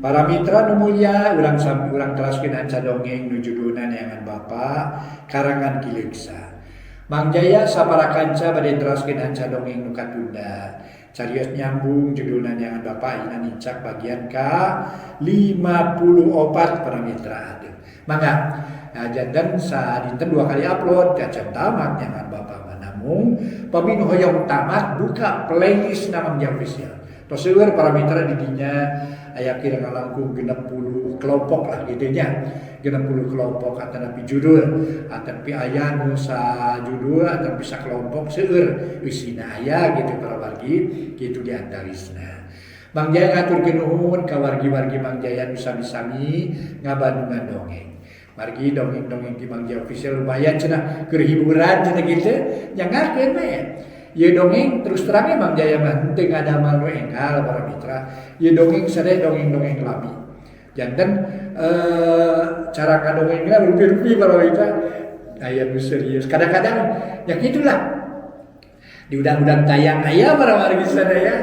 Para mitra nu mulia urang sami urang teraskeun hanca dongeng nu judulna Neangan Bapa karangan Ki Leuksa. Mang Jaya sapara kanca bade teraskeun hanca dongeng nu katunda. Carios nyambung judulna Neangan Bapa ayeuna nincak bagian ka 54 para mitra aduh. Mangga nah, janten sadinten 2 kali upload kacan tamat Neangan Bapa mah namung pami nu hoyong tamat buka playlist na Mang Jaya Official. Tos seueur para mitra di dinya aya kira ngalangkung 60 kelompok lah gitu nya. 60 kelompok atanapi judul atanapi aya nu sajudul atanapi sakelompok seueur eusina aya gitu para wargi kitu diantawisna. Mang Jaya ngaturkeun nuhun ka wargi-wargi Mang Jaya nu sami-sami ngabandungan dongeng. Margi dongeng-dongeng di Mang Jaya Official lumayan cenah keur hiburan cenah kitu nyangakeun we. Ieu dongeng terus terang Mang Jaya mah henteu ngadamal nu enggal para mitra. Ieu dongeng sadaya dongeng-dongeng lami. Janten cara ngadongengna rupi-rupi para mitra aya nu serius. Kadang-kadang ya gitulah. Di udang-udang tayang aya para wargi sadaya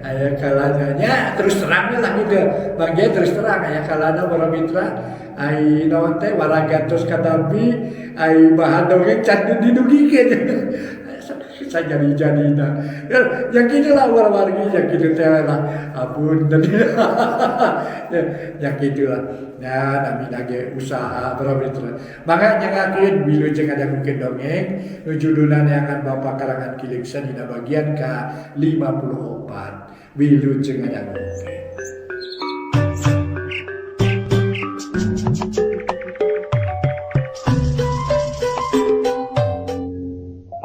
aya kalana nya terus terang lah gitu. Mang Jaya terus terang aya kalana para mitra ai naon teh waraga tos katampi ai bahan dongeng can didugikeun. Saya jadi-jadi nah. Ya gitulah wargi ya gitu teh lah. Ampun ya, ya gitulah. Nah, namina ge usaha para mitra. Mangga nyangakeun wilujeng ngadangukeun dongeng nu judulna Neangan Bapa karangan Ki Leuksa dina bagian ka 54. Wilujeng ngadangukeun.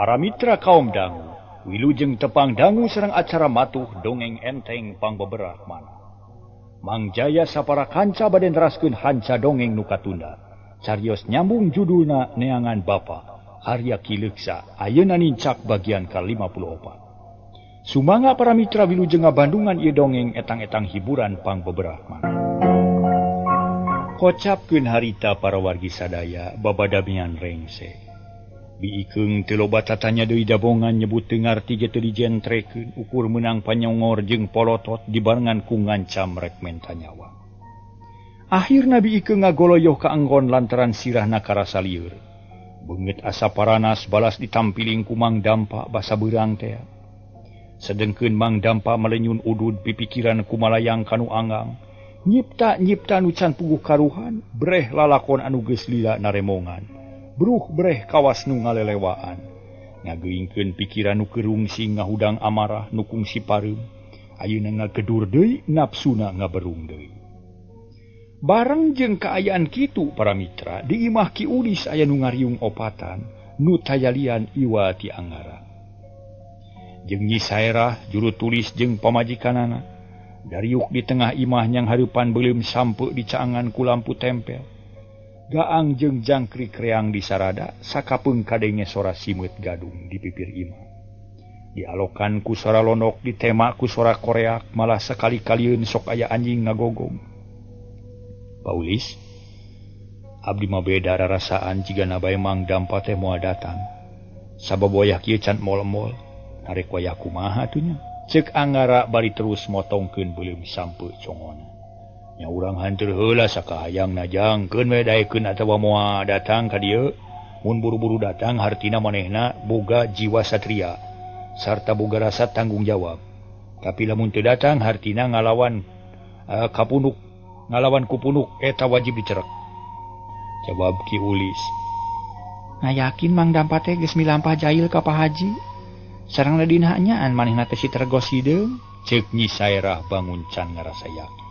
Para mitra kaum dangu, wilujeng tepang dangu sareng acara matuh dongeng enteng pangbeberah mana. Mang Jaya sapara kanca bade neraskeun hanca dongeng nu katunda. Carios nyambung judulna Neangan Bapa, karya Ki Leuksa, ayeuna nincak bagian ka-54. Sumangga para mitra wilujeng ngabandungan ieu dongeng etang-etang hiburan pangbeberah mana. Kocapkeun harita para wargi sadaya babadamian rengse. Biikeung teu loba tatanya deui dabongan nyebut teu ngarti ge teu dijentrekeun ukur meunang panyongor jeung polotot dibarengan ku ngancam rek menta nyawa. Akhirna Biikeung ngagoloyoh ka enggon lantaran sirahna karasa lieur. Beungeut asa paranas balas ditampiling ku Mang Dampa basa beurang tea. Sedengkeun Mang Dampa malenyun udud pipikiran ku malayang kanu anggang. Nyipta-nyipta nu can puguh karuhan, breh lalakon anu geus lila naremongan. Bruh breh kawas nu ngalelewaan. Ngageuingkeun pikiran nu kerungsing ngahudang amarah nu kungsi pareum. Ayeuna ngagedur deui nafsuna ngaberung deui. Bareng jeung kaayaan kitu para mitra di imah Ki Ulis aya nu ngariung opatan nu tayalian iwa ti Angara. Jeung Nyi Saerah juru tulis jeung pamajikanana dariuk di tengah imah nyang hareupan beuleum sampe dicaangan ku lampu tempel. Gaang jeung jangkrik reang disarada sakapeung kadenge sora simeut gadung di pipir imah. Dialokan ku sora lonok ditema ku sora koreak malah sakali-kalieun sok aya anjing ngagogong. Paulis abdi mah beda rarasaan jigana bae Mang Dampa teh moal datang. Sabab wayah kieu can mol-mol arek wayah kumaha atuh nya. Ceuk Angara bari terus motongkeun beuleum sampe congona. Nya urang hanteur heula sakahayang najangkeun we daekeun atawa moal datang ka dieu. Mun buru-buru datang hartina manehna boga jiwa satria sarta boga rasa tanggung jawab. Tapi lamun teu datang hartina ngalawan kapunuk, ngalawan kupunuk eta wajib dicerek. Jawab Ki Ulis. Ngayakin Mang Dampa teh geus milampah jail ka Pak Haji. Sareng dina nyaan manehna teh si tergos hideung. Ceuk Nyi Saerah bangun can ngarasa yakin.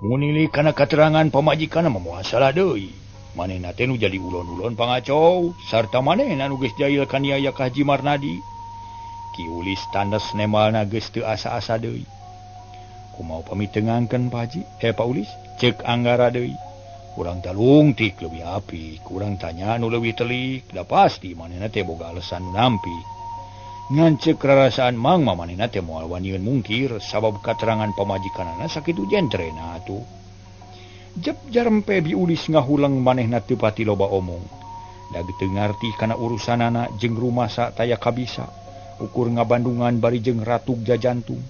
Munili kana katerangan pamajikanna mah moal salah deui. Manehna teh nu jadi ulon-ulon pangacau sarta manehna nu geus jail kaniaya ka Haji Marnadi. Ki Ulis tandes nemalna geus teu asa-asa deui. Kumaha pamit tengangkeun Pak Haji? Pak Ulis, ceuk Anggara deui. Urang talungtik leuwih apik, urang tanya nu leuwih telik, da pasti manehna teh boga alesan nu nampik. Ngan ceuk rarasaan Mang mah manehna teh moal waniun mungkir sabab katerangan pamajikanana sakitu jentrena atuh. Jep jarempe Bi Ulis ngahuleng manehna teu pati loba omong. Da teu ngarti kana urusanana jeung rumasa taya kabisa, ukur ngabandungan bari jeung ratug jajantung.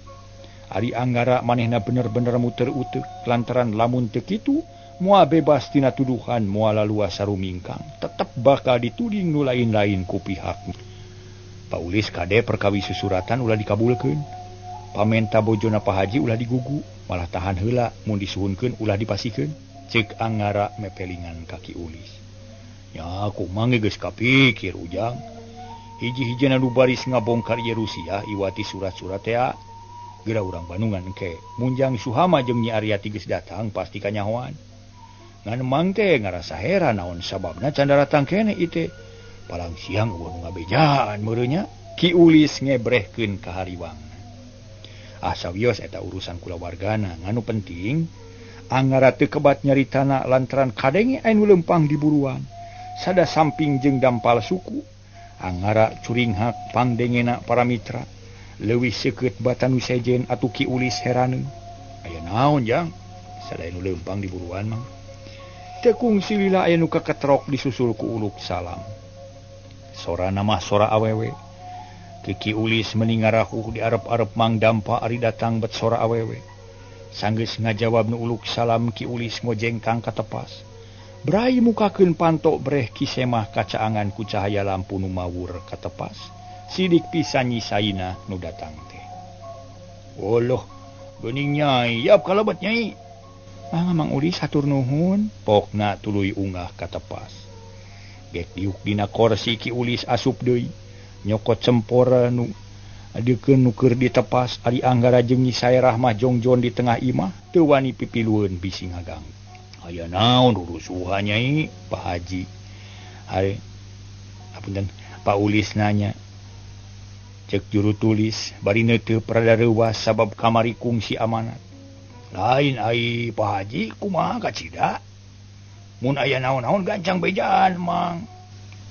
Ari Anggara manehna bener-bener muter uteuk lantaran lamun teu kitu moal bebas tina tuduhan moal laluasa rumingkang tetep bakal dituding nu lain-lain ku pihak. Paulis kade perkawis susuratan ulah dikabulkeun. Pamenta bojona Pak Haji ulah digugu, malah tahan heula mun disuhunkeun ulah dipasikeun. Cek Anggara mepelingan ka Ki Ulis. Ya kumaha geus kapikir Ujang. Hiji-hijina nu baris ngabongkar Yerusia iwati surat-surat tea. Geura urang Bandungan engke. Munjang Suhama jeung Nyi Aryati geus datang pasti kanyahoan. Ngan mang teh ngarasa heran naon sababna can daratang keneh ieu teh. Palang siang eueuh nu ngabejaan meureunnya. Ki Ulis ngebrehkeun ka hariwangna. Ah sawios eta urusan kulawargana nganu penting Anggara teu kebat nyaritana lantaran kadenge anu lempang di buruan. Sada samping jeung dampal suku. Anggara curinghak pangdengena para mitra. Leuwih seukeut batan nu sejen atuh Ki Ulis heraneun. Aya naon Jang? Sada anu lempang di buruan mah. Teu kungsi lila aya nu kaketrok disusul ku uluk salam. Sora mah sora awewe. Ki Ulis meni ngarahuh di arep-arep Mang Dampa ari datang bet sora awewe. Sanggeus ngajawab nu uluk salam Ki Ulis ngojengkang katepas. Brai mukakeun panto breh Ki Semah kacaangan ku cahaya lampu nu mawur katepas. Sidik pisan Nyi Saina nu datang teh. Oloh, geuning nyai, yap kalebet nyai. Ah Mang Ulis hatur nuhun, pokna tuluy ungah katepas. Gek diuk dina korsi Ki Ulis asup deui. Nyokot cempor nu adeukeun nu keur ditepas ari Anggara jeung Nyi Sairah mah jongjon di tengah imah teu wani pipilueun bisi ngagang. Aya naon rurusuhan nyai Pak Haji. Hari apunten Pak Ulis nanya. Cek juru tulis bari neuteup rada reuwas sabab kamari kungsi amanat. Lain ai Pak Haji kumaha kacida? Mun aya naon-naon gancang bejaan Mang.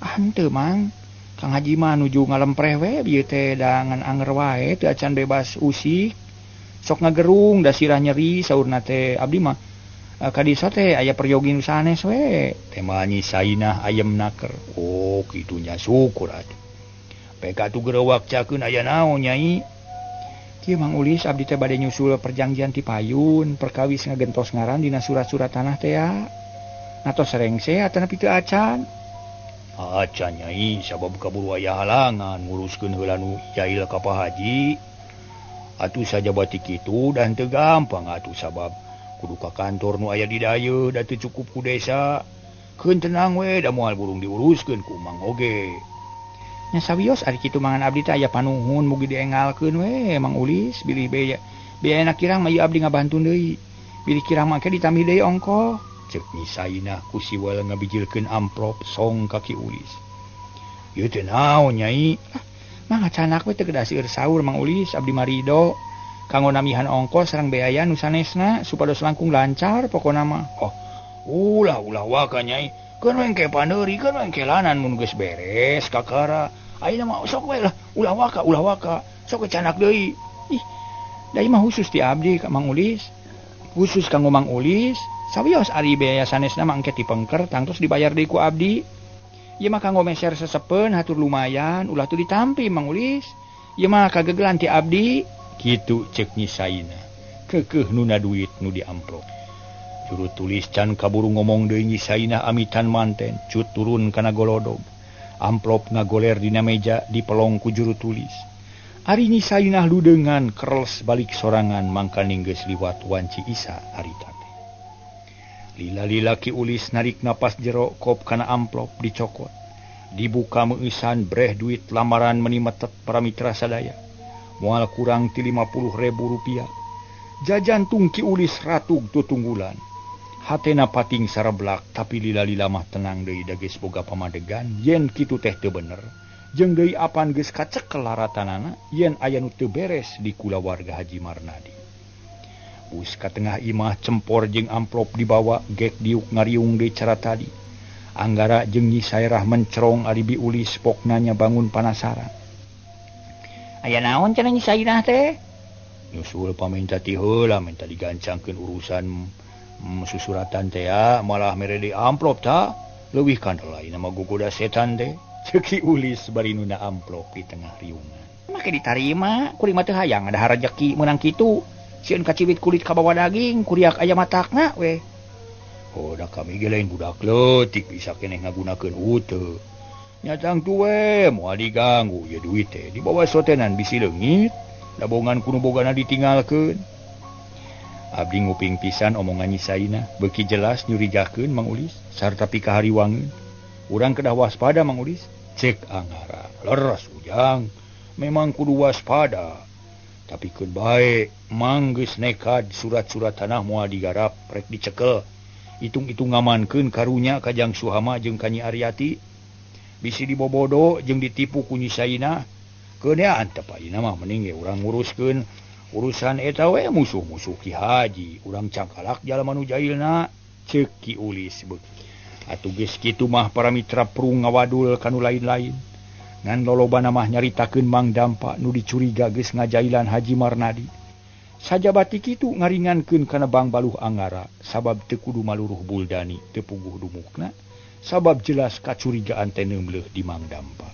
Ah henteu Mang. Kang Haji mah nuju ngalempreh we bieu teh dangan anger wae teu acan bebas usik. Sok ngagerung da sirah nyeri saurna teh abdi mah ka desa teh aya peryogi nu sanes we. Tema Nyi Sainah ayem naker. Oh kitu nya syukur atuh. Peka atuh gerewak cakeun aya naon nyai. Kieu Mang Ulis abdi teh bade nyusul perjanjian ti payun perkawis ngagentos ngaran dina surat-surat tanah teh ya. Natos rengse atanapi teu acan. Acan nyai sabab kaburu aya halangan nguruskeun heula nu jail ka Pak Haji. Atuh sajabati kitu dan teu gampang atuh sabab kudu ka kantor nu aya di dayeuh da teu cukup ku desa. Keun tenang we da moal burung diuruskeun ku Mang oge. Nya sawios ari kitu mangan abdi teh aya panuhun mugi diengalkeun we Mang Ulis bilih bea biayana kirang mah ieu abdi ngabantu deui. Bilih kirang mah ke ditambih deui ongkoh. Cek Nyi Sainah ku siwal ngabijilkeun amplop song ka Ki Ulis. Ieu teh naon nyai? Ah, mah ngacanak we teu kedah seueur saur Mang Ulis abdi mah rido. Kanggo namihan ongkos sareng beaya nu sanesna supados langkung lancar pokona mah. Oh, ulah ulah waka nyai. Keun we engke paneuri, keun we engke lanan mun geus beres kakara. Ayeuna mah sok we lah, ulah waka. Sok canak deui. Ih, da ieu mah khusus ti abdi ka Mang Ulis. Khusus kanggo Mang Ulis. Sawios ari biaya sanesna mah engke dipengker tangtos dibayar deui ku abdi. Ieu mah kanggo meser sesepeun hatur lumayan ulah teu ditampi Mang Ulis. Ieu mah kagegelan ti abdi. Kitu cek Nyi Sainah. Keukeuh nuna duit nu diamplop. Juru tulis can kaburu ngomong deui Nyi Sainah amitan manten cut turun kana golodog. Amplop ngagoler dina meja dipelong ku juru tulis. Ari Nyi Sainah ludeungan kerles balik sorangan mangkaning geus liwat wanci Isa harita teh. Lila-lila Ki Ulis narik napas jero kop kana amplop dicokot. Dibuka meueusan breh duit lamaran meni metet para mitra sadaya. Moal kurang ti 50.000 rupiah. Jajantung Ki Ulis ratug tutunggulan. Hatena pating sareblak tapi lila-lila mah tenang deui da geus boga pamadegan yen kitu teh teu bener. Jeung deui apan geus kacekel laratanana yen aya nu teu beres di kulawarga Haji Marnadi. Bus ka tengah imah cempor jeung amplop dibawa gek diuk ngariung deui cara tadi. Anggara jeung Nyi Sairah mencerong ari Bi Ulis pokna nya bangun panasaran. Aya naon cenah Nyi Sairah teh? Nyusul pamenta ti heula menta digancangkeun urusan susuratan teh malah mere di amplop ta leuwih kan lain mah gugoda setan teh. Ceuk Ki Ulis bari nunda amplop di tengah riungan. Make ditarima kuring mah teu hayang ada rejeki meunang kitu. Sieun kaciwit kulit kabawa daging kuriak aya matakna we. Oh da kami ge lain budak leutik bisa keneh ngagunakeun huteu. Nya tangtu we moal diganggu ye duit teh dibawa sotenan bisi leungit. Dabongan kuno bogana ditinggalkeun. Abdi nguping pisan omongan Nyi Sainah beuki jelas nyurigakeun Mang Ulis sarta pikahariwangeun. Urang kedah waspada Mang Ulis. Cek Angara. Leres Ujang, memang kudu waspada. Tapi keun bae mang geus nekad surat-surat tanah moal digarap rek dicekel. Hitung-hitung ngamankeun karunya ka Jang Suhama jeung ka Nyi Aryati. Bisi dibobodo jeung ditipu ku Nyi Sainah. Keun antep ayeuna mah mending ge urang nguruskeun urusan eta we musuh-musuh Ki Haji, urang cangkalak jalma nu jailna ceuk Ki Ulis beuki. Atuh geus kitu mah para mitra prung ngawadul kanu lain-lain. Ngan lolobana mah nyaritakeun Mang Dampa nu dicuriga geus ngajailan Haji Marnadi. Sajabati kitu ngaringankeun kana Bang Baluh Angara sabab teu kudu maluruh buldani teu puguh dumukna sabab jelas kacurigaan teh neumleuh di Mang Dampa.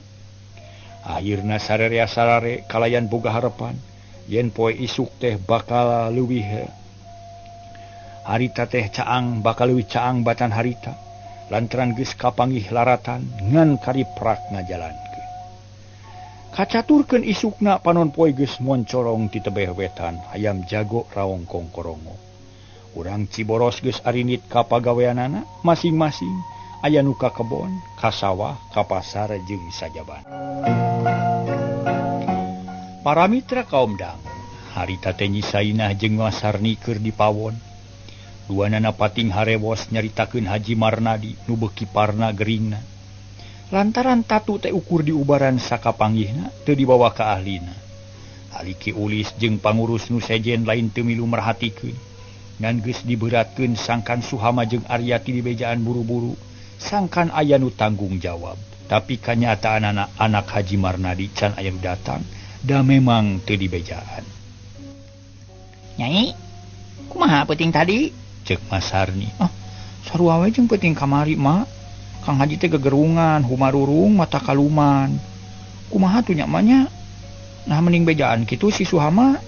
Akhirna sararea sarare kalayan boga harepan yen poe isuk teh bakal leuwih harita teh caang bakal leuwih caang batan harita lantaran geus kapanggih laratan ngan kariprak ngajalankeun. Kacaturkeun isukna panon poe geus moncorong ti tebeh wetan hayam jago raong kongkorongo. Urang Ciboros geus arinit ka pagaweanana masing-masing aya nu ka kebon, ka sawah, ka pasar jeung sajaban. Para mitra kaum dang, harita teh Nyi Sainah jeung Wasarni keur di pawon. Duanana pating harewos nyaritakeun Haji Marnadi nu beuki parna geringna. Lantaran tatu teh ukur diubaran sakapanggihna teu dibawa ka ahlina. Ali Ki Ulis jeung pangurus nu sejen lain teu milu merhatikeun. Ngan geus diberatkeun sangkan Suhama jeung Aryati dibejaan buru-buru, sangkan aya nu tanggung jawab. Tapi kanyataan anak Haji Marnadi can aya nu datang, da memang teu dibejaan. Nyai, kumaha peuting tadi? Cek Mas Harni. Ah, sarua we jeung peuting kamari, Mak. Kang Haji teh gegerungan, humarurung, mata kaluman. Kumaha tuh nya mah nya? Nah mending bejaan kitu si Suhama.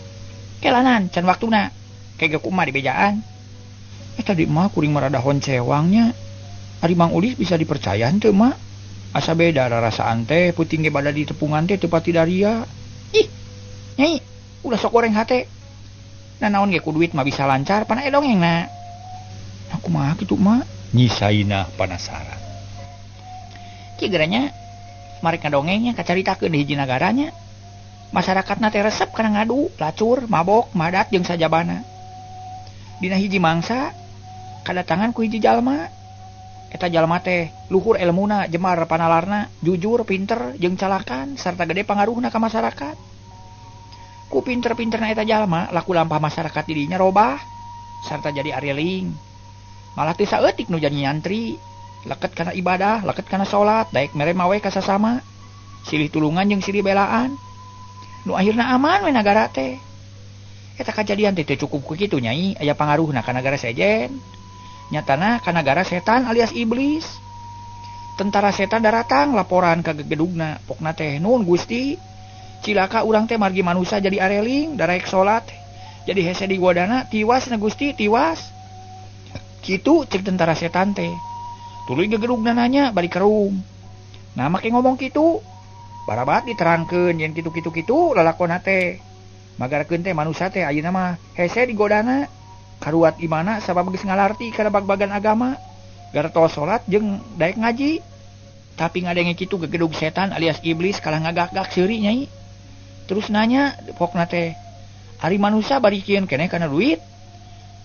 Kelanan can waktuna. Kege kumaha dibejaan. Tadi mah kuring marada honcewangnya. Ari Mang Ulis bisa dipercaya henteu, Mak? Asa beda rarasaan teh peuting ge bada di tepungan teh teu pati daria. Ih, nyai, ulah sok goreng hate. Nah naon ge ku duit mah bisa lancar pan aya dongengna. Nah kumaha kitu, Mak? Nyi Sainah panasaran. Kieu geranya marek ngadongengnya kacaritakeun di hiji nagaranya. Masyarakatna teh resep kana ngadu, lacur, mabok, madat jeung sajabana. Dina hiji mangsa kadatangan ku hiji jalma. Eta jalma teh luhur elmuna, jemar panalarna, jujur, pinter jeung calakan sarta gede pangaruhna ka masyarakat. Ku pinter-pinterna eta jalma laku lampah masyarakat didinya robah sarta jadi ariling. Malah teu saeutik nu jadi nyantri, leket kana ibadah, leket kana salat, daek mere mawe ka sasama, silih tulungan jeung silih belaan. Nu akhirna aman we nagara teh. Eta kajadian teh teu cukup ku kitu nyai, aya pangaruhna ka nagara sejen. Nyatana ka nagara setan alias iblis. Tentara setan daratang laporan ka gegedugna, pokna teh nun Gusti, cilaka urang teh margi manusa jadi areling, daraek salat, jadi hese di godana, tiwas na Gusti, tiwas. Kitu cek tentara setan teh. Tuluy gegedugna nanya bari kerung. Nah make ngomong kitu, barabat diterangkeun yen kitu-kitu kitu lalakona teh. Magarakeun teh manusa teh ayeuna mah hese digodana. Karuat imana sabab geus ngalarti kana bag-bagan agama, gartos salat jeung daek ngaji. Tapi ngadenge kitu gegedug setan alias iblis kalah ngagak-gak seuri nyai. Terus nanya pokna teh, ari manusa bari kieun keneh kana duit?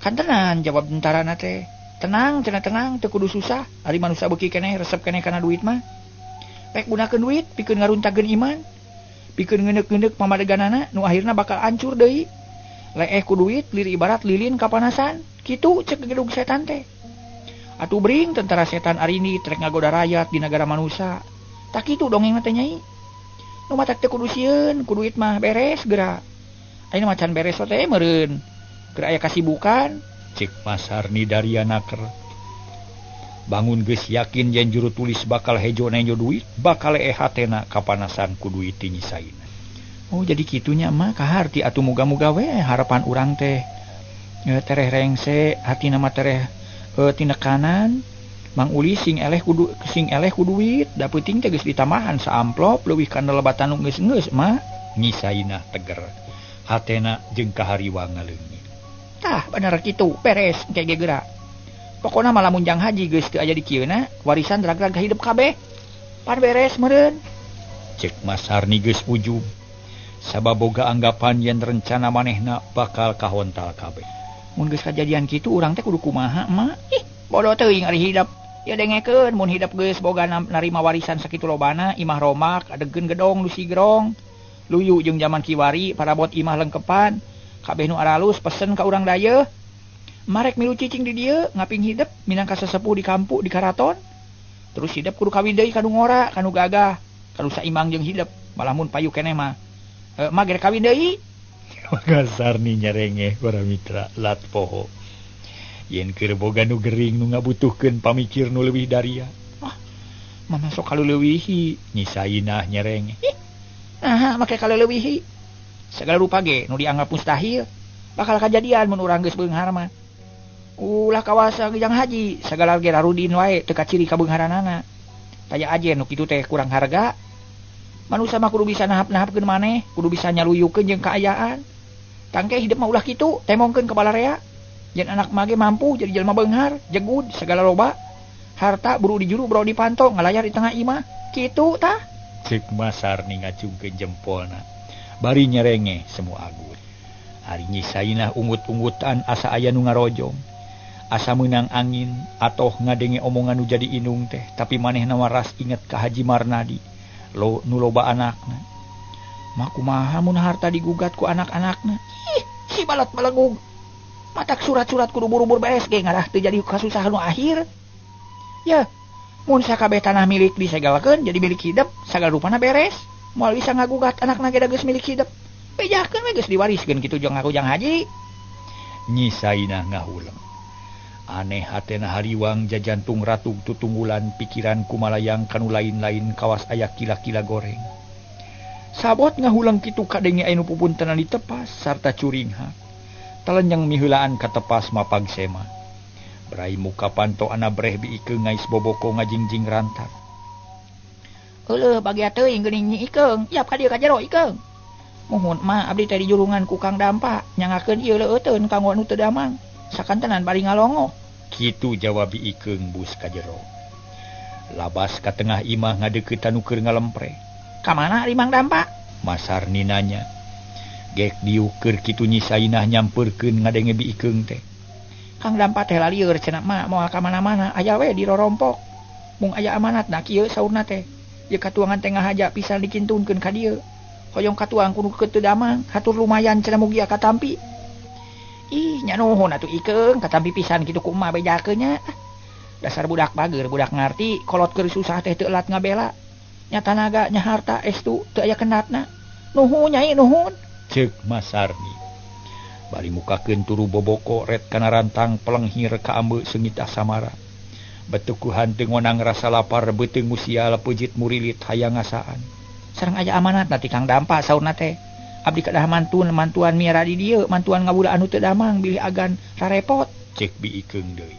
Kan tenan jawab tentarana teh. Tenang cenah tenang teu kudu susah, ari manusa beuki keneh resep keneh kana duit mah. Pek gunakeun duit pikeun ngaruntakeun iman, pikeun ngeundeuk-ngeundeuk pamadeganana nu akhirna bakal hancur deui. Leeh ku duit lir ibarat lilin kapanasan kitu cek gedung setan teh. Atuh bring tentara setan arini trek ngagoda rakyat di negara manusa. Tak kitu dongeng teh nyai. Nu matak teu kudu sieun ku duit mah beres geura. Ayeuna mah can beres teh meureun. Keur aya kasibukan cek Masarni Darianaker. Bangun geus yakin yen juru tulis bakal hejo nenjo duit, bakal leeh hatena kapanasan ku duit ti Nyi Sainah. Oh jadi kitunya mah kaharti atuh muga-muga we harapan urang teh tereh rengse hatina mah tereh tinekanan. Mang Uli sing eleh ku duit da peuting teh geus ditambahan saamplop leuwih kana lebatan nu geus-geus mah. Nyi Sainah teger hatena jeung kahariwang ngaleungit. Tah bener kitu beres engke ge geura. Pokona mah lamun jang haji geus teu aya di kieuna warisan drag-drag hidup kabeh. Pan beres meureun. Cek Mas Sarni geus ujub. Sabab boga anggapan yen rencana manehna bakal kahontal kabeh. Mun geus kajadian kitu urang teh kudu kumaha mah? Ih, bodoh teuing ari hidep. Ya dengekeun mun hidep geus boga narima warisan sakitu lobana, imah romak, adegeun gedong nu sigrong. Luyu jeung jaman kiwari, parabot imah lengkepan, kabeh nu aralus pesen ka urang dayeuh. Marek milu cicing di dieu, ngaping hidep minangka sesepuh di kampung di karaton. Terus hidep kudu kawin deui ka nu ngora, ka nu gagah, ka nu saimang jeung hidep, malah mun payu keneh mah. Mager kawin deui. Sarni nyerengeh para mitra lat poho. Yen keur boga nu gering nu ngabutuhkeun pamikir nu leuwih daria. Wah, mama sok kaleuweuhi. Nyi Sainah nyerengeh. Ih, naha make kaleuweuhi. Segala rupa ge nu dianggap mustahil bakal kajadian mun urang geus beunghar mah. Ulah kawasa jang haji, sagala ge rarudin wae teu kaciri kabeungharanana. Taya aje nu kitu teh kurang harga. Manusa mah kudu bisa nahap-nahapkeun maneh, kudu bisa nyaluyukeun jeung kaayaan. Tangke hidup mah ulah kitu, temongkeun ka balarea. Yen anak mage mampu jadi jelema beunghar, jegud segala loba. Harta buru di juru bro dipanto ngalayar di tengah imah. Kitu tah. Cek Mas Sarni ngacungkeun jempolna. Bari nyerengeh semua agur. Ari Nyi Sainah ungut-ungutan asa aya nu ngarojong. Asa meunang angin atoh ngadenge omongan nu jadi indung teh, tapi manehna waras inget ka Haji Marnadi. Lo nu loba anakna. Mah kumaha mun harta digugat ku anak-anakna? Ih, si balat belegug. Matak surat-surat kudu buru-buru beres ge ngarah teu jadi kasusahan nu akhir. Ya, mun sakabeh tanah milik disegelkeun jadi milik hidep, sagala rupana beres. Moal bisa ngagugat anakna ge da geus milik hidep. Bejakeun we geus diwariskeun kitu jeung ngaku jang haji. Nyi Sainah ngahuleng. Aneh hatena hariwang jajantung ratug tutunggulan pikiran kumalayang kanu lain-lain kawas aya kila-kila goreng. Sabot ngahulang kitu kadenge anu pupuntenan ditepas sarta curinghak. Talenjeng miheulaan katepas mapag sema. Brai muka panto ana breh biikeung ngais boboko ngajingjing rantak. Euleuh bagia teuing geuning Nyi Ikeung, yap ka dieu ka jero Ikeung. Muhun mah abdi teh dijulungan ku Kang Dampa, nyangakeun ieu leueuteun kanggo nu teu damang. Sakantenan bari ngalongo. Kitu jawab Ikeung bus ka jero. Labas ka tengah imah ngadeukeut nu keur ngalempre. Ka mana ari Mang Dampa? Mas Sarni nanya. Gek diuk keur kitu Nyi Sainah nyampeurkeun ngadenge Bi Ikeung teh. Kang Dampa teh lalieur cenah mah moal ka mana-mana aya we di rorompok. Mung aya amanatna kieu saurna teh. Ieu katuangan teh ngahaja pisan dikintunkeun ka dieu. Hoyong katuang kudu teu damang, hatur lumayan cenah mugia katampi. Ih, nya nuhun atuh Ikeung, katampi pisan kitu ku emak bejakeun nya. Dasar budak bager, budak ngarti, kolot keur susah teh teu elat ngabela. Nya tanaga, nya harta estu teu aya kenatna. Nuhun nyai nuhun. Ceuk Mas Sarni. Bari mukakeun turu boboko ret kana rantang pelenghir ka ambe seungit asamara. Betukuhan teu ngonang rasa lapar beuteung musial peujit murilit hayang ngasaan. Sareng aya amanatna ti Kang Dampa saurna teh. Abdi kadah mantun mantuan miara di dieu, mantuan ngabula anu teu damang bilih agan rarepot. Cek Bi Ikeung deui.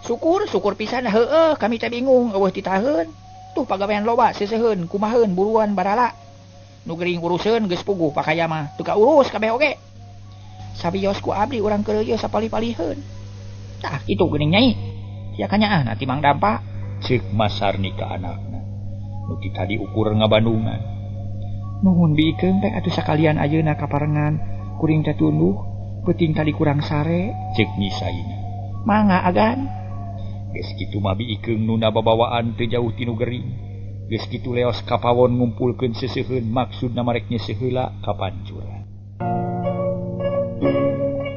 Syukur, syukur pisan heueuh kami teh bingung eueuh titaheun. Tuh pagawean loba seseuheun kumaheun buruan barala. Nu gering uruseun geus puguh pakaya mah teu kaurus kabeh oge. Sawios ku abdi urang keur ieu sapali-paliheun. Tah kitu geuning nyai. Sia kanyaah ti Mang Dampa. Ceuk Mas Sarni ka anakna. Nu ti tadi ukur ngabandungan. Nuhun Bi Ikeung teh atuh sakalian ayeuna kaparengan kuring teh tunduh peuting tadi kurang sare. Ceuk Nyi Sainah. Mangga agan. Geus kitu mah Bi Ikeung nunda babawaan teu jauh ti nu gering. Geus kitu leos ka pawon ngumpulkeun seseuheun maksudna marek nyeseuh heula ka pancuran.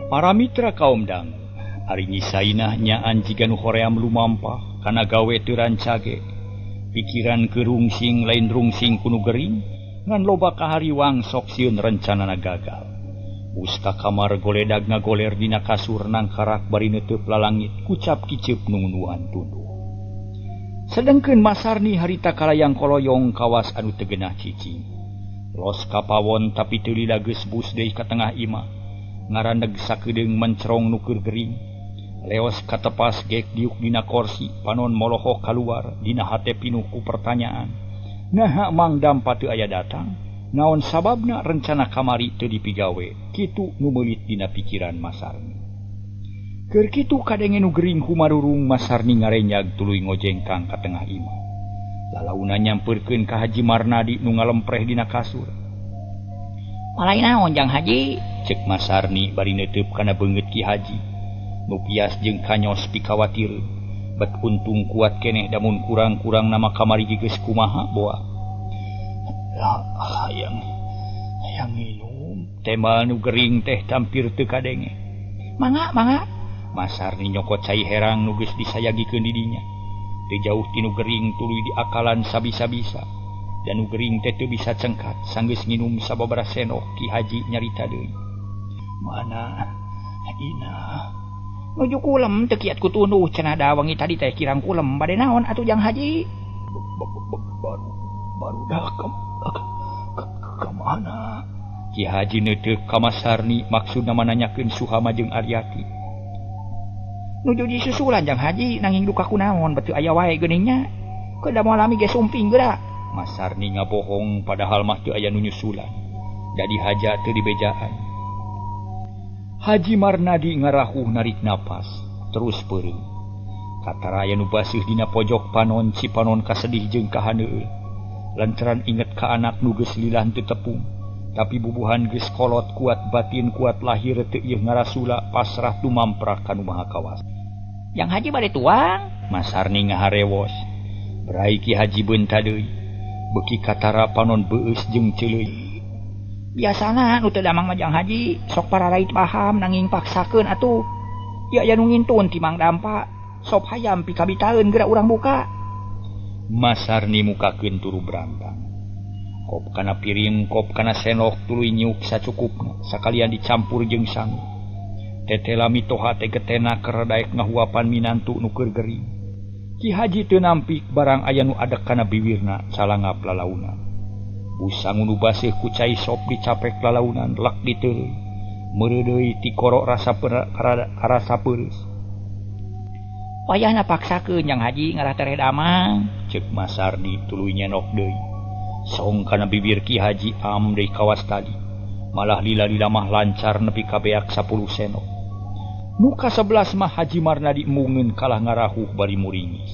Para mitra kaum dangu, ari Nyi Sainah nyaan jiga nu hoream lumampah kana gawe teu rancage. Pikiran keur rungsing lain rungsing ku nu gering, ngan loba kahariwang sok sieun rencanana gagal. Bus ka kamar goledag ngagoler dina kasur nangkarak bari neuteub lalangit kucap kiceup nungunuan tunduh. Sedengkeun Mas Sarni harita kalayang koloyong kawas anu teu genah cicing. Los kapawon tapi teu lila geus bus deui ka tengah imah. Ngaraneg sakedeung mencerong nu keur gering. Leos katepas gek diuk dina korsi, panon moloho kaluar dina hate pinuh ku pertanyaan. Naha Mang Dampa teu aya datang? Naon sababna rencana kamari teu dipigawe? Kitu nu meulit dina pikiran Masarni. Keur kitu kadenge nu gering humarurung Masarni ngarenyag tuluy ngojengkang ka tengah imah. Lalauna nyampeurkeun ka Haji Marnadi nu ngalempreh dina kasur. Malai naon Jang Haji? Cek Masarni bari neuteub kana beungeut Ki Haji. Nu pias jeung kanyos pikawatireun. Bet untung kuat keneh damun kurang-kurang nama kamari geus kumaha boa. Hayang hayang minum. Tema nu gering teh tampir teu kadenge. Mangga, mangga. Masarni nyokot cai herang nu geus disayagikeun di dinya. Teu jauh ti nu gering tuluy diakalan sabisa-bisa. Dan nu gering teh teu bisa cengkat sanggeus nginum sababaraha senok Ki Haji nyarita deui. Mana Ina nuju kulem teu kiat ku tunduh cenah da wangi tadi teh kirang kulem bade naon atuh Jang Haji? Baru dah ke mana? Ki Haji neuteuk ka Masarni maksudna mananyakeun Suhama jeung Aryati. Nuju disusulan Jang Haji nanging duka kunaon beuteung aya wae geuning nya. Kedah moal lami ge sumping geura. Masarni ngabohong padahal mah teu aya nu nyusulan. Da dihaja teu dibejaan. Haji Marnadi ngarahuh narik napas terus peureum. Katara aya nu baseuh dina pojok panon cipanon kasedih jeung kahaneueul. Lantaran inget ka anak nu geus lila teu tepung. Tapi bubuhan geus kolot kuat batin kuat lahir teu ieu ngarasula pasrah tumamprak ka nu Maha Kawasa. Jang Haji bade tuang? Masarni ngaharewos. Brai Ki Haji beunta deui. Beuki katara panon beueus jeung ceuleui. Biasana nu teu damang mah Jang Haji sok pararait paham nanging paksakeun atuh. Ieu aya nu ngintun ti Mang Dampa. Sop hayam pikabitaeun geura urang buka. Masarni mukakeun turu brantang. Kop kana piring, kop kana senok tuluy nyiuk sacukupna sakalian dicampur jeung sangu. Tetela mitoha teh getena keur daek ngahuapan minantu nu keur gering. Ki Haji teu nampik barang aya nu adek kana biwirna calangap lalaunan. Busangu nu baseuh ku cai sop dicapek lalaunan lak diteureuy. Meureudeuy ti korok rasa karasa peureus. Wayahna paksakeun Jang Haji ngarah tereh damang. Ceuk Masarni tuluy nyenok deui. Song kana bibir Ki Haji am deui kawas tadi. Malah lila-lila mah lancar nepi ka beak 10 senok. Nu ka-11 mah Haji Marnadi embungeun kalah ngarahuh bari muringis.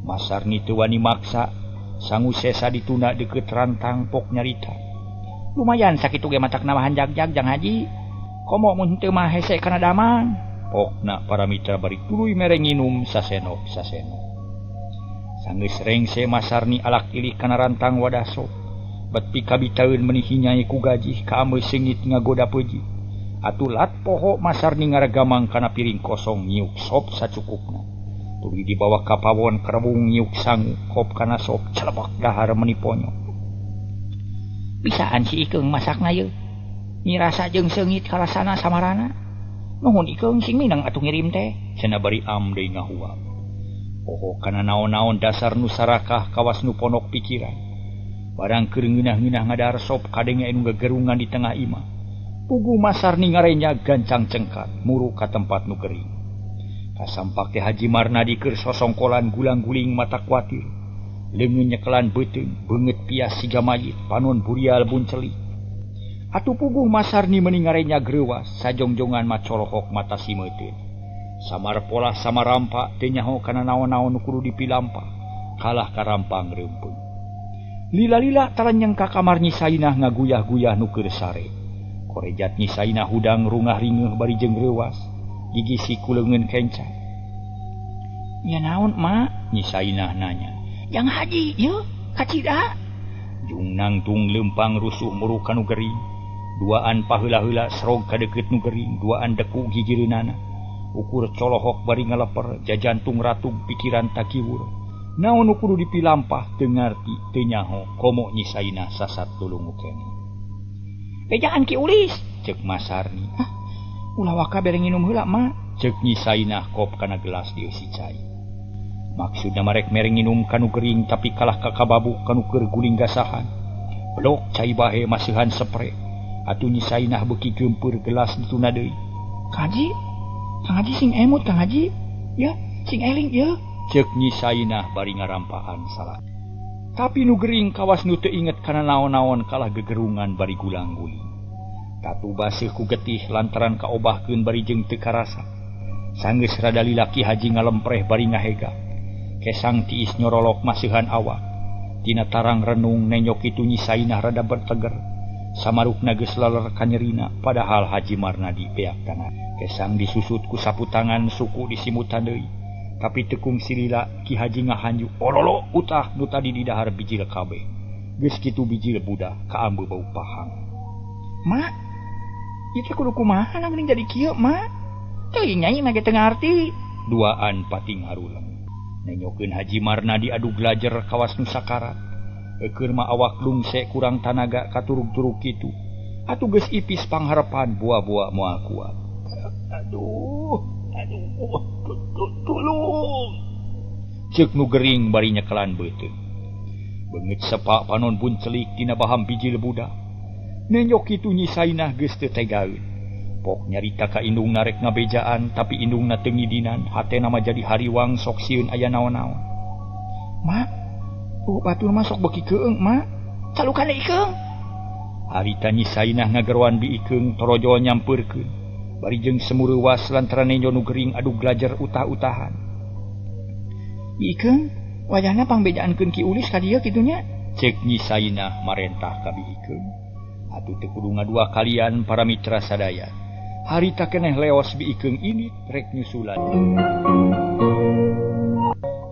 Masarni teu wani maksa, sangu sesa dituna deukeut rantang pok nyarita. Lumayan sakitu ge matak namahan jag-jag Jang Haji. Komo mun teu mah hese kana damang. Pokna para mitra bari tuluy mere nginum sasenok-sasenok. Sanggeus rengse Masarni alak ilih kana rantang wadah sop. Bet pikabitaeun meuni hinyai ku gajih kaameu seungit ngagoda peuji. Atuh lat poho Masarni ngaregamang kana piring kosong nyiuk sop sacukupna. Tuluy dibawa ka pawon kerebung nyiuk sangu kop kana sop celebak dahar meuni ponyo. Bisaan si Ikeung masakna yeuh. Nyirasa jeung seungit karasana samarana. Nuhun Ikeung sing minang atuh ngirim teh. Cenah bari am deui ngahuap. Poho kana naon-naon dasar nu sarakah kawas nu ponok pikiran. Barang keur ngeunah-ngeunah ngadahar sop kadenge anu gagerungan di tengah imah. Pugu Masarni ngarenya gancang cengkat muru ka tempat nu gering. Kasampak teh Haji Marnadi keur sosongkolan gulang-guling mata kuatir. Leungeun nyekelan beuteung, beungeut pias siga mayit, panon burial buncelik. Atuh puguh Masarni meuni ngarenya greuwas, sajongjongan mah colohok mata simeuteun. Samar polah samarampa teu nyaho kana naon-naon nu kudu dipilampah, kalah karampang reumpeung. Lila-lila tarenyeng ka kamar Nyi Sainah ngaguyah-guyah nu keur sare. Korejat Nyi Sainah hudang rungah ringeuh bari jeung reuwas, gigisi ku leungeun kenca. Nya naon, Mak? Nyi Sainah nanya. Jang Haji, yeuh, kacida. Jung nangtung leumpang rusuh muru ka nu gering. Duaan paheula-heula serog ka deukeut nu gering, duaan deku gigireunana. Ukur colohok bari ngaleper, jajantung ratug pikiran takiwur. Naon nu kudu dipilampah teu ngarti teu nyaho komo Nyi Sainah sasat lulungu keneh. Bejaan Ki Ulis, ceuk Masarni. Hah, ulah waka bere nginum heula, Mak. Ceuk Nyi Sainah kop kana gelas dieusi cai. Maksudna marek mere nginum ka nu gering tapi kalah ka kababuk ka nu keur guling gasahan. Blok cai bahe masihan sepre. Atuh Nyi Sainah beuki geumpeur gelas dituna deui. Kang Haji, Kang Haji sing emut Kang Haji. Ya, sing eling ya. Ceuk Nyi Sainah bari ngarampaan salah. Tapi nu gering kawas nu teu inget kana naon-naon kalah gegerungan bari gulang-guling. Tatu baseuh ku getih lantaran kaobahkeun bari jeung teu karasa. Sanggeus rada lila Ki Haji ngalempreh bari ngahega. Kesang tiis nyorolok masihan awak. Tina tarang renung nenyok kitu Nyi Sainah rada berteger. Samarukna geus laler kanyerina padahal Haji Marnadi beak tanah. Kesang disusut ku sapu tangan suku disimutan deui. Tapi tekung silila Ki Haji ngahanju ololo utah nu tadi didahar bijil kabeh. Geus kitu bijil budak kaambe bau pahang. Mak, ieu teh kudu kumaha mending jadi kieu, Mak? Teuing nyai mah ge teu ngarti. Duaan pating haruleng. Nenyokeun Haji Marnadi adu glajer kawas nu sakarat. Eukeur mah awak lungse kurang tanaga katurug-turug kitu. Atuh geus ipis pangharepan buah-buah moal kuat. Aduh, aduh, tulung. Ceuk nu gering bari nyekelan beuteung. Beungeut sepak panon buncelik dina baham bijil budak. Nenyok kitu Nyi Sainah geus teu tegaeun. Pok nyarita ka indungna rek ngabejaan tapi indungna teu ngidinan, hatena mah jadi hariwang sok sieun aya naon-naon. Mak, batur mah sok beuki keung, Mak. Calukan ikeung. Harita Nyi Sainah ngageroan bi ikeung torojol nyampeurkeun. Bari jeung semureuwas lantaran nenjo nu gering adu glajer utah-utahan. Bi ikeung, wayahna pangbejaankeun Ki Ulis ka dieu kitu nya. Ceuk Nyi Sainah marentah ka bi ikeung. Atuh teu kudu ngadua kalian para mitra sadaya. Harita keneh leos bi ikeung ini rek nyusulan.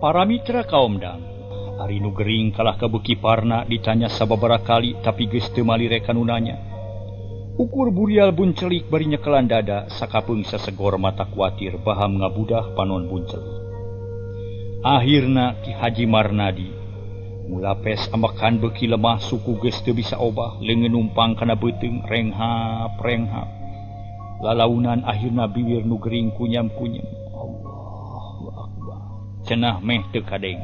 Para mitra kaum dang, ari nu gering kalah kabeuki parna ditanya sababaraha kali tapi geus teu malire kanu nanya. Ukur burial buncelik bari nyekelan dada sakapeung sasegor mata kuatir baham ngabudah panon buncelik. Akhirna Ki Haji Marnadi mulapes ambekan beuki lemah suku geus teu bisa obah leungeun numpang kana beuteung renghap renghap. Lalaunan akhirna bibir nu gering kunyam-kunyam. Allahu akbar. Cenah meh teu kadenge.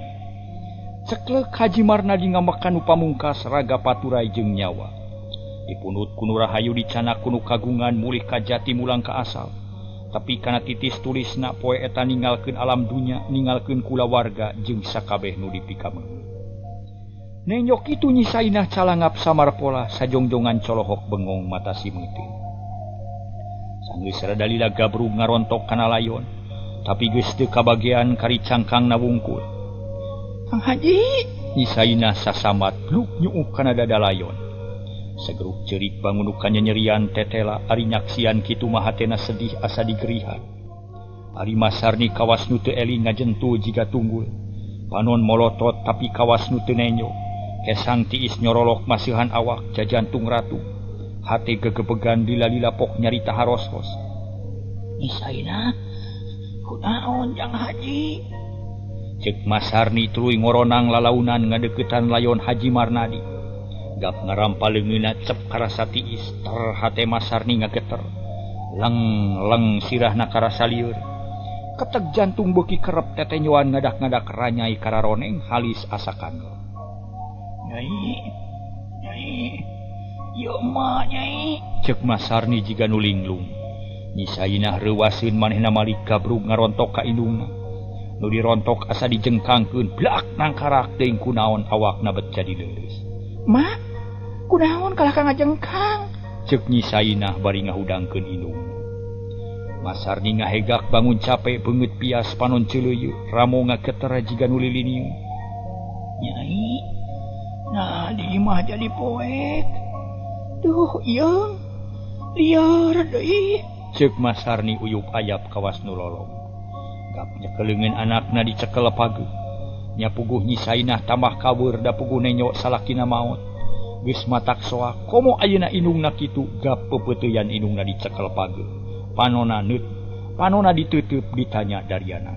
Ceklek Haji Marnadi ngambekan nu pamungkas raga paturai jeung nyawa. Dipunut ku nu rahayu dicanak ku nu kagungan mulih ka jati mulang ka asal. Tapi kana titis tulisna poe eta ninggalkeun alam dunya, ninggalkeun kulawarga jeung sakabeh nu dipikameun. Nenyok kitu Nyi Sainah calangap samar pola sajongjongan colohok bengong mata simeuteun. Sanggeus rada lila gabrug ngarontok kana layon, tapi geus teu kabagean kari cangkangna wungkul. Kang Haji, Nyi Sainah sasamat bluk nyuuh kana dada layon. Segeruk cerik bangun kanyanyerian tetela ari nyaksian kitu mah hatena sedih asa digerihan. Ari Masarni kawas nu teu eling ngajentul jiga tunggul. Panon molotot tapi kawas nu teu nenyo. Kesang tiis nyorolok masihan awak jajantung ratu. Hate gegebegan lila-lila pok nyarita harosos. Nyi Sainah, kunaon Jang Haji? Ceuk Masarni tuluy ngoronang lalaunan ngadeukeutan layon Haji Marnadi. Gap ngarampa leungeunna cep karasa tiis, ter hate Masarni ngageter. Leng-leng sirahna karasa lieur. Ketek jantung beuki kerep tetenyoan ngadak-ngadak ranyai kararoneng halis asa kandel. Nyai, nyai, ieu emak nyai. Ceuk Masarni jiga nu linglung. Nyi Sainah reuwaseun manehna malik gabrug ngarontok ka indungna. Nu dirontok asa dijengkangkeun blak nangkarak teuing kunaon awakna bet jadi leuleus. Mak, kunaon kalah ka ngajengkang? Ceuk Nyi Sainah bari ngahudangkeun indungna. Masarni ngahegak bangun capek beungeut pias panon ceuleuyeu, ramo ngageter jiga nu liliniu. Nyai, nah di imah jadi poek. Duh, ieu liar deui. Ceuk Masarni uyup ayap kawas nu lolong. Gap nyekeleungeun anakna dicekel pageuh. Nya puguh Nyi Sainah tambah kaweur da puguh nenyo salakina maot. Geus matak soak komo ayeuna indungna kitu gap peupeuteuyan indungna dicekel pageuh. Panona neut, panona ditutup ditanya dariana.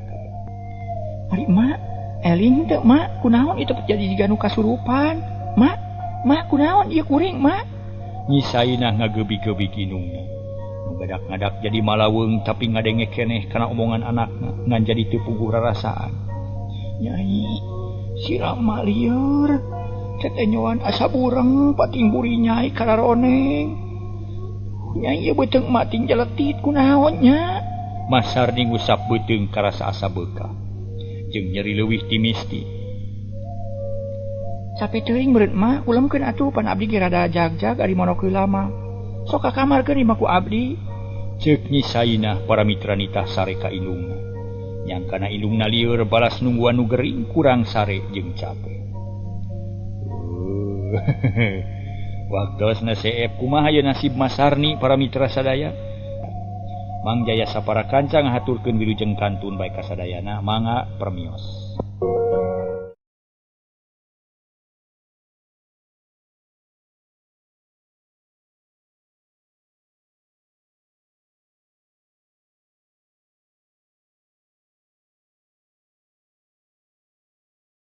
Ari mak, eling teu mak, kunaon itu jadi jiga nu kasurupan? Mak, mak kunaon ieu kuring mak? Nyi Sainah ngagebi-gebi indungna. Ngadak-ngadak jadi malaweung tapi ngadenge keneh kana omongan anakna ngan jadi teu puguh rarasaan. Nyai, sirah mak lieur, Tetenyoan asa bureng pating buri nyai kararoneng. Nyai ieu beuteung emak ting jeletit kunaon nya? Mas Sarni ngusap beuteung karasa asa beukah jeung nyeri leuwih ti misti. Sapi teuing meureun emak ulemkeun atuh pan abdi ge rada jag-jag ari monok heula mah. Sok ka kamarkeun imah ku abdi. Ceuk Nyi Sainah para mitra nitah sare ka indungna. Nyangkana indungna lieur balas nungguan nu gering kurang sare jeung cape. Waktosna seep kumaha ye nasib Mas Sarni para mitra sadaya. Mang Jaya sapara kanca ngahaturkeun wilujeng kantun bae kasadayana mangga permios.